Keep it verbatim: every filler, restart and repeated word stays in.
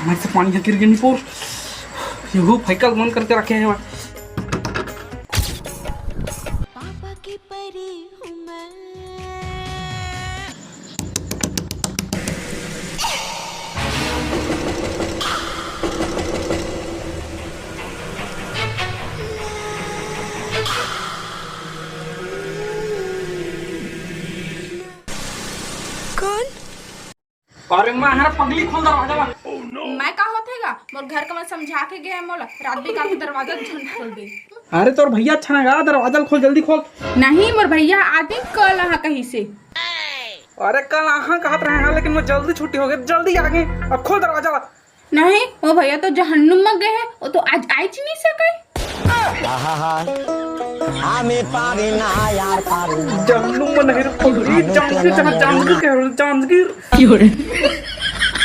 मैं से पानी ह गिर गे निपोर। यहू फेकल मन करके रखे हे। पापा के परी हूँ मैं। कौन? अरे माँ, हरा पगली, खोल दरवाजा ला। मैं का होथे गा? मोर घर के मन समझा के गए मोला, रात बिकाल के दरवाजा झन खोल दे। अरे तोर भैया अच्छा ना गा, दरवाजा ला खोल, जल्दी खोल। नहीं, मोर भैया आदिन कल आहा कहीं से। अरे कल आहा कहत रहे हैं, लेकिन मैं जल्दी छुट्टी हो गई, जल्दी आ गए। अब खोल दरवाजा ला। नहीं, वो भैया तो जहन्नुम में गए हैं, वो तो आज आइच नहीं सके। आहा हा, आमी पारी ना यार पारी। जहन्नुम में नहीं रे पगली, जांजगीर, जहाँ जांजगीर कह रहे हो, जांजगीर।